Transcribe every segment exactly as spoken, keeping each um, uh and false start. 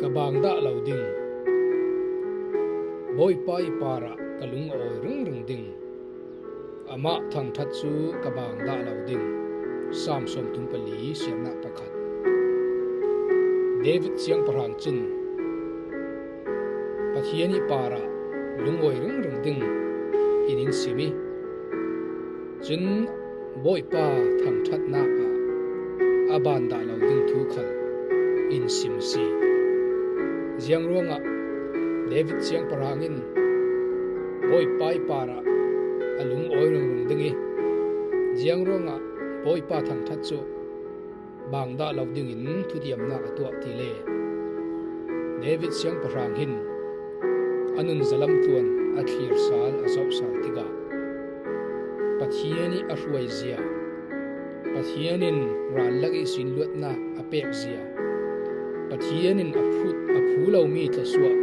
Ka bang dah lo ding. Bawipa ii parah ka lung a awi ringring ding. Amah thangṭhat cu ka bang dah lo ding. Salm sawmthum pali, siarnak pakhat. David siangpahrang cun Pathian ii parah lungawi ringring ding in in sim ih, cun Bawipa thangṭhatnak ah a bang dah lo ding thu khal in sim a si. Ziang ruangah David siangpahrang in Bawipa ii parah a lungawi ringring ding ih, ziang ruangah Bawipa thangṭhat cu bang dah lo dingin thutiamnak a tuah ti le, David siangpahrang hin a nun zalam tluan a thlir sal, a zoh sal tikah Pathian ih a hruai zia, Pathian in ral lak ihsin luatnak a pek zia, Pathian in a phut, a phu lomi thluasuah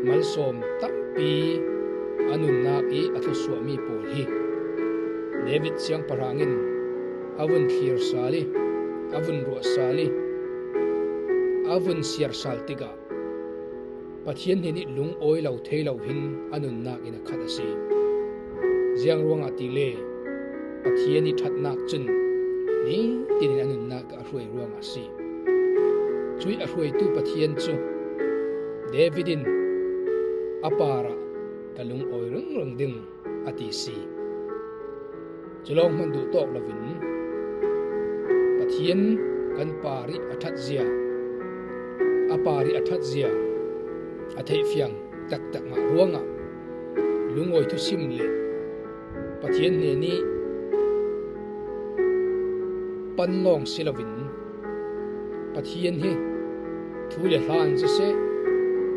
malsawm tampi a nunnak ih a thluasuahmi pawl hi David siangpahrang in a vun thlir sal ih, a vun ruah sal ih, a vun siar sal tikah Pathian hnenih lungawi lo thei lo hin a nunnak in a khat a si. Ziang ruangah ti le, Pathian ih ṭhatnak cun nitin in a nunnak ah a hruai ruangah a si. Cuih a hruaitu Pathian cu David in a parah ka lungawi ringring ding a ti si. Cu lawng hman duh tawk loin Pathian kan par ih a ṭhat zia, a par ih a ṭhat zia a theihfiang taktak ngah ruangah lungawi thusim le Pathian hnenih pan lawng si loin Pathian hi thu le hla in siseh,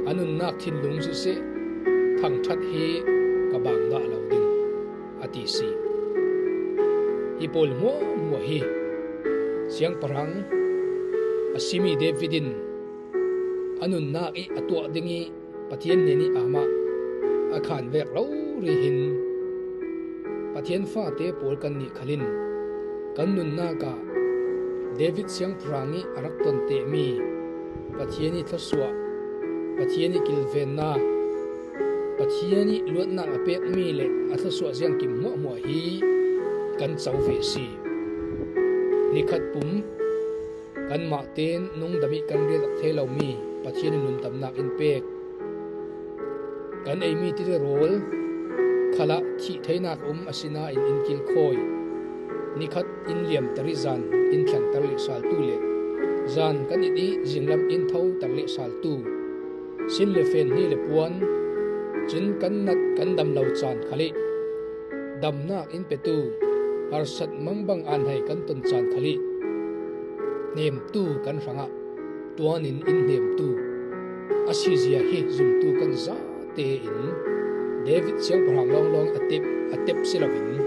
a nunnak thinlung siseh, thangṭhat hi ka bang dah lo ding a ti si. Hi pawl hmuahhmuah hi siangpahrang a simi David in a nunnak ih a tuah ding ih Pathian hnenih amah a khan vek rori hin Pathian fate pawl kannih khal in kan nunnak ah David siangpahrang ih a rak ton tehmi Pathian ih thluasuah, Pathian ih kilvennak, Pathian ih luatnak a pekmi le a thluasuah ziangkim hmuahhmuah hi kan co ve a si. Nikhat pum kanmah tein nungdam ih kan rel thei lomi Pathian in nundamnak in pek. Kan eimi tite rawl khalah thih theinak a um asinain in kilkhawi. Nikhat in liamter ih zan in thlengter leh saltu le zan kan it ih zinglam in thoter leh saltu, sin le fen, hni le puan, cun kan nat kan dam lo caan khal ih damnak in petu, harsat mangbang aanhai kan ton caan khal ih hnemtu kan hrangah ṭuan in in hnemtu a si zia hi zumtu kan zate in David siangpahrang lawnglawng a tep, a tep si loin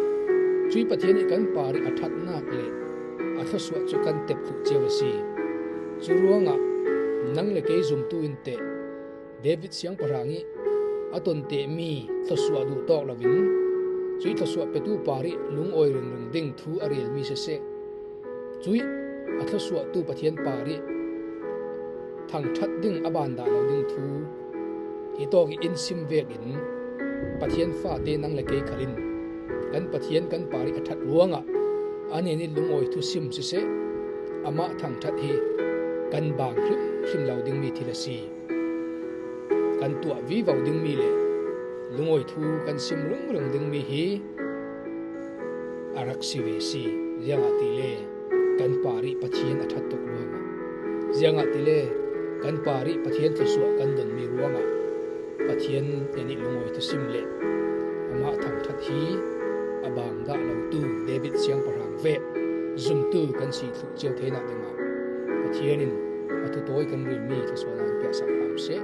cuih Pathian ih kan par ih a ṭhatnak le a thluasuah cu kan tep thluh cio a si. Cu ruangah nang le kei zumtu in teh David siangpahrang ih a ton tehmi thluasuah duh tawk loin cuih thluasuah petu par ih lungawi ringring ding thu a relmi siseh, cuih a thluasuahtu Pathian par ih thangṭhat ding a bang dah lo ding thu hi tawk ih in sim vekin Pathian fate nang le kei khal in kan Pathian kan par ih a ṭhat ruangah a hnenih lungawi thusim siseh, amah thangṭhat hi kan bang hrimhrim lo dingmi thil a si. Kan tuah vivo dingmi le lungawi thu kan sim ringring dingmi hi a rak si ve si. Ziangahtile kan par ih Pathian a ṭhat tuk ruangah, ziangahtile kan par ih Pathian thluasuah kan donmi ruangah Pathian hnenih lungawi thusim le amah thangṭhat hi a bang dah lotu David siangpahrang vek zumtu kan si thluh cio theinak dingah Pathian in a thutawi kan relmi thluasuahnak in piaksak hram seh.